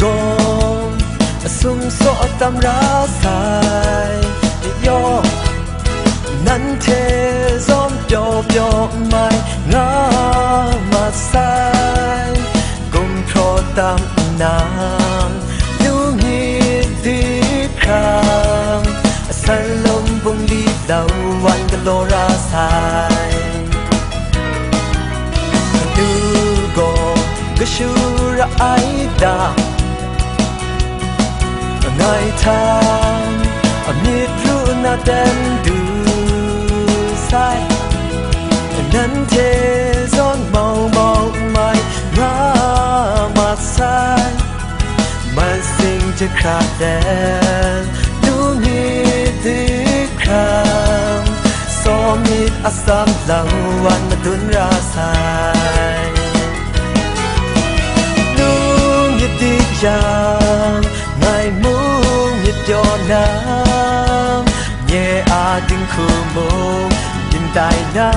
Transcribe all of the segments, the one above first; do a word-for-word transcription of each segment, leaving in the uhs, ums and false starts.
Gaw, a sum saw tam ra sai, yaw, nanhte zawn pyaw pyaw n mai nga ma sai. Gumhpraw tam nna, nu myit dik hkram, asan lawm bungli lau wan galaw ra sai. Madu gaw kashu ra ai da, ngai hta myit ru na ten du sai, nanhte zawn mau mau n mai nga ma sai. Matsing jahkra ten, nu myit dik hkram, saw myit atsam lau wan madun ra sai. Nu myit dik yang, ngai mung myit pyaw na, nye a dinghku mung byin tai na,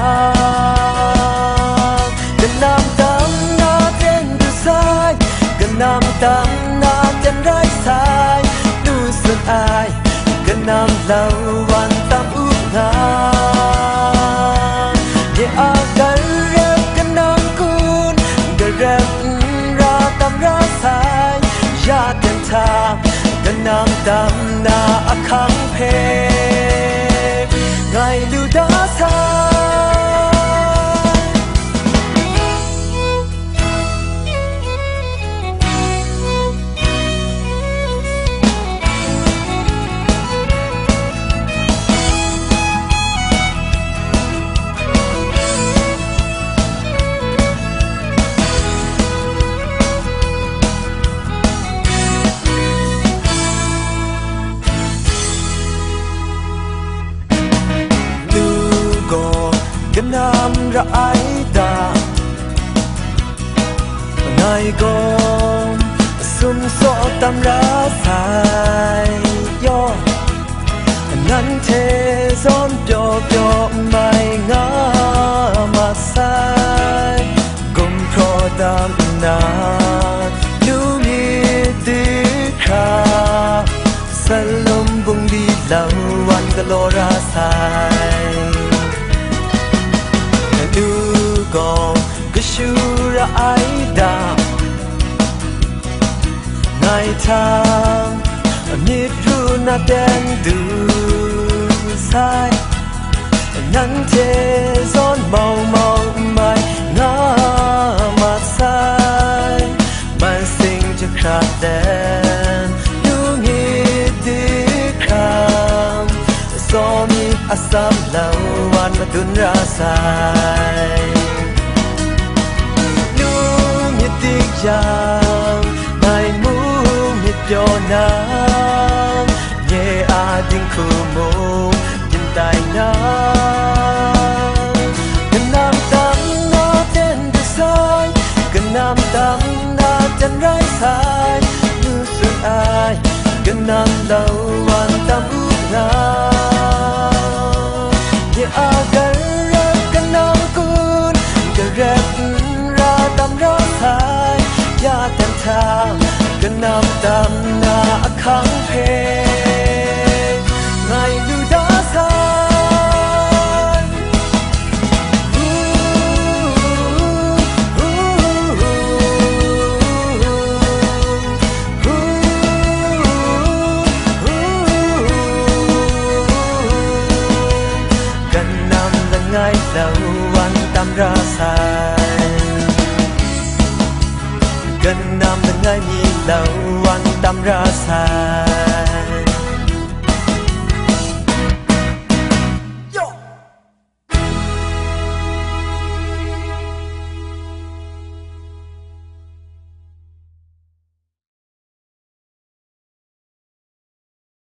kanam tam na ten du sai, kanam tam na ten rai sai, nu tsun ai, kanam lau wan tam u nga. Nye a garep kanam kun, garep n ra tam ra sai, ya ten hta, kanam tam na ahkang hpe ngai lu da sai. Nu gaw kanam ra ai da, ngai gaw sum saw tam ra sai, yaw, nanhte zawn pyaw pyaw n mai nga ma sai. Gumhpraw tam nna, nu myit dik hkra, salum bungli lau wan galaw ra sai. Nu gaw kashu ra ai da, ngai hta myit ru na ten du sai, nanhte zawn mau mau n mai nga ma sai. Matsing jahkra ten, nu myit dik hkram, saw myit atsam lau wan madun ra sai. Nu myit dik yang, ngai mung myit pyaw na, nye a dinghku mung byin tai na, kanam tam na ten du sai, kanam tam na ten rai sai, nu tsun ai, kanam lau wan tam u nga. Nye a garep kanam kun, garep n ra tam ra sai, ya ten hta, kanam tam na ahkang hpe ngai lu da sai. Kanam langai lau wan tam ra sai, kanam langai mi lau wan tam ra sai.